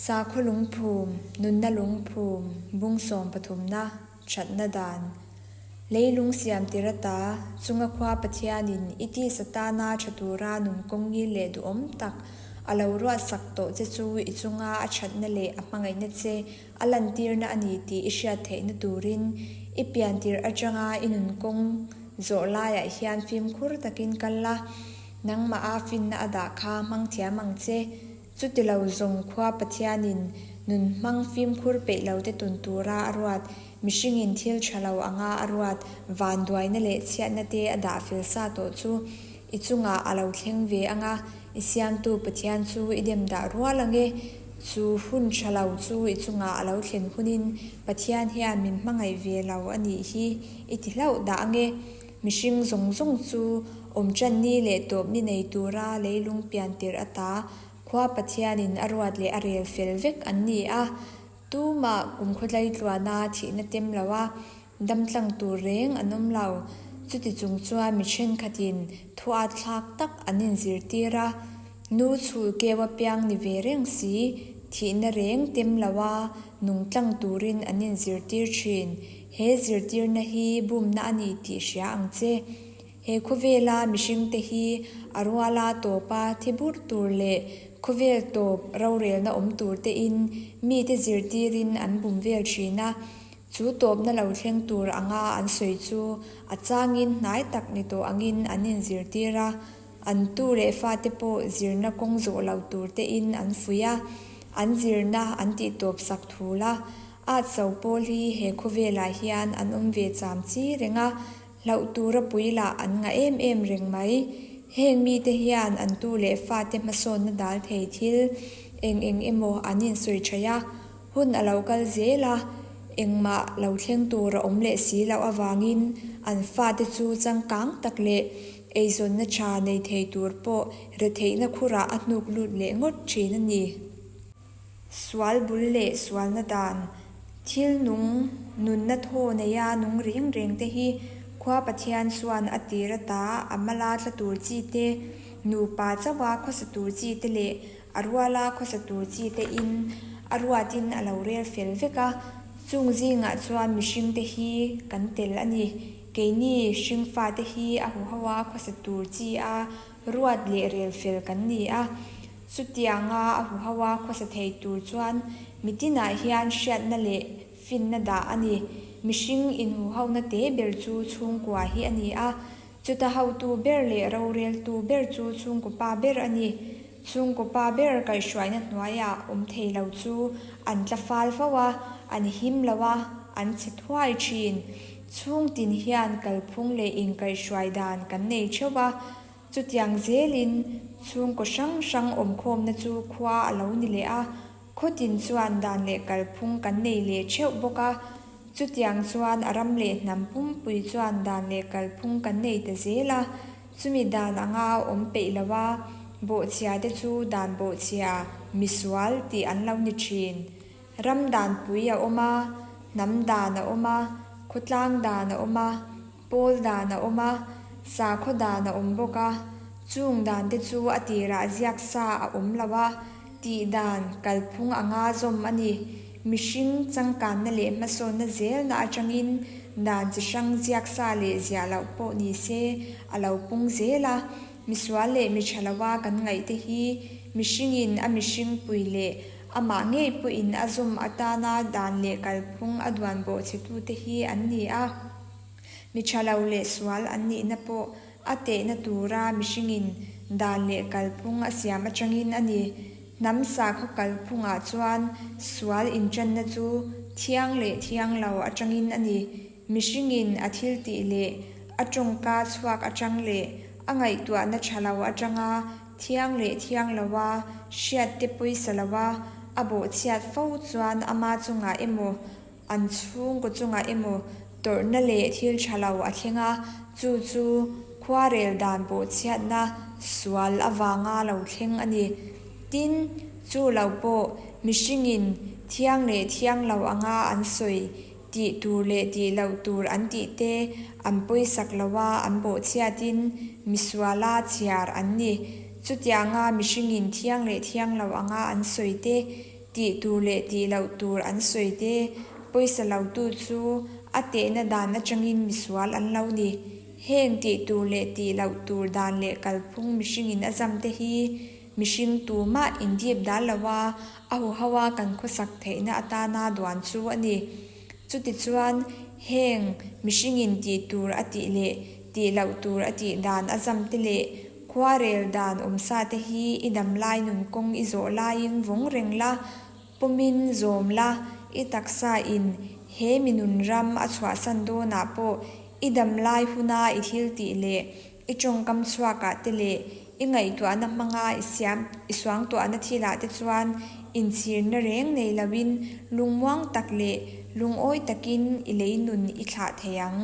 Sakhaw lungphum, nunna lungphum, bung sawmpathumna, thatna dan. Leilung siam tir ata, chunga khua Pathianin i tisa tana tha tura nun kawng ngil leh duhawm tak a lo ruahsak tawh che chu i chunga a thatna leh a hmangaihna che a lantirna a ni tih i hriat theihna turin i pian tirh atanga i nun kawng zawh laiah hian fimkhur takin kal la, nangmah a finna a dah kha hmang thiam ang che. Chuti lo zawng khua Pathianin nun hmang fimkhur peih lo te tun tura a ruat, mihringin thil tha lo anga a ruat, vanduaina leh chhiatna te a dah fel sa tawh chu i chungah a lo thleng ve anga i siamtu Pathian chu i dem dah rual ange. Chu hun tha lo chu i chungah a lo thlen hunin Pathian hian min hmangaih ve lo a nih hi i ti hlauh dah ange. Mihring zawng zawng chu awm ṭan ni leh tawp ni nei tura leilung pian tirh ata khua Pathianin a ruat leh a rel fel vek an ni a. Tumah kum khawtlai tluana thihna tem lo a, damtlang tur reng an awm lo. Chuti chung chuan mi thenkhatin thuat thlak tak an inzirtir a, nu chhul keu apiang ni ve reng si, thihna reng tem lo a, nungtlang turin an inzirtir thin. He zirtirna hi bumna a ni tih hria ang che. He khawvela mihringte hi a ruala tawpa thi burh tur leh khawvel tawp rorelna awm tur tein mite zirtirin an bum vel thin a. Chu tawpna lo thleng tur anga an sawi chu a changin hnai tak ni tawh angin an inzirtir a. An tu leh fate pawh zirna kawng zawh lo tur tein an fuih a, an zirna an tihtawp sak thul a. At so pawl hi he khawvelah hian an awm ve cham chi reng a, hlauh tura pui lah an ngah em em reng mai. Heng mite hian an tu leh fate hmasawnna dal thei thil eng eng emaw an insawi thaih a, hun a lo kal zel a, engmah lo thleng tur a awm leh si loh avangin an fate chu changkang tak leh eizawnna tha nei thei tur pawh retheihna khurah a hnuk lut leh ngawt thin a ni. Sual bul leh sualna dan, thil nung, nunna thaw neia nung reng reng te hi Khua Pathian chuan a tir ata a mala tla tur chi te, nupa chauha khawsa tur chi te leh a ruala khawsa tur chi te in a ruatin a lo rel fel vek a, chung zingah chuan mihring te hi kan tel a ni. Keini hringfa te hi a huhoa khawsa tur chi a ruat leh rel fel kan ni a. Chutianga a huho a khawsa thei tur chuan mitinah hian hriatna leh finna dah a ni. Mihring inhuhona te ber chu chhungkua hi a ni a, chuta hotu ber leh roreltu ber chu chhungkaw pa ber a ni. Chhungkaw pa ber kaihhruaina hnuaiah awm thei lo chu an tla fal fo a, an him lo a, an chhe thuai thin. Chhungtin hian kalphung leh inkaihhruai dan kan nei theuh a, Chutiang zelin chhungkaw hrang hrang awmkhawmna chu khua a lo ni leh a, khawtin chuan dan leh kalphung kan nei leh theuh bawk a. Chutiang chuan a ram leh hnam pumpui chuan dan leh kalphung kan nei ta zel a, chumi dan anga awm peih lo a, bawhchhia te chu dan bawhchhia, misual tih an lo ni thin. Ram danpui a awm a, hnam dan a awm a, khawtlang dan a awm a, Pawl dan a awm a, sakhaw dan a awm bawk a, chung dan te chu a tirah ziak sa a awm lo a, tih dan kalphung anga zawm a ni. Mihring changkanna leh hmasawnna zelna atangin dan chi hrang ziak sa leh ziah loh pawh ni se a lo pung zel a, misual leh mi tha loa kan ngaih te hi mihringin a mihring pui leh amah ngei pawhin a zawm atana dan leh kalphung a duan bawhchhetute hi an ni a. Mi tha lo leh sual an nihna pawh a tehna tura mihringin dan leh kalphung a siam atangin a ni. Hnam sakhaw kalphungah chuan sual intanna chu thiang leh thiang lo atangin a ni. Mihringin a thiltih leh a tawngka chhuak atang leh a ngaihtuahna tha lo atanga thiang leh thiang loa hriatte pawisa loa a bawhchhiat fo chuan ama chungah emaw An chhungkaw chungah emaw tawrhna leh thil tha lo a thleng a, chu chu khuarel dan bawhchhiatna sual avanga lo thleng a ni. Tin, chu lo pawh mihringin thiang leh thiang lo anga an sawi tih tur leh tih loh tur an tih te an pawisak lo a, an bawhchhiatin misuala chhiar an ni. Chutianga mihringin thiang leh thiang lo anga an sawi te. Tih tur leh tih loh tur an sawi te, pawisa lo tu chu a tehna dan atangin misual an lo ni. Heng tih tur leh tih loh tur dan leh kalphung mihringin a zam te hi mihring tumah indip dal lo a, a huho a kan khawsak theihna atana duan chu a ni. Chutichuan, heng mihringin tih tur a tih leh tih loh tur a tih dan a zam te leh Khuarel dan awmsa te hi i dam lai nun kawng i zawh laiin vawng reng la, pawmin zawm la, i taksa in he mi nun ram a chhuahsan dawnah pawh i dam lai huna i thil tih leh i tawngkam chhuakah te leh i ngaihtuahna hmanga i siam i suangtuahna thilah te chuan inchhirna reng nei loin lungmuang tak leh lungawi takin i lei nun i thlah thei ang.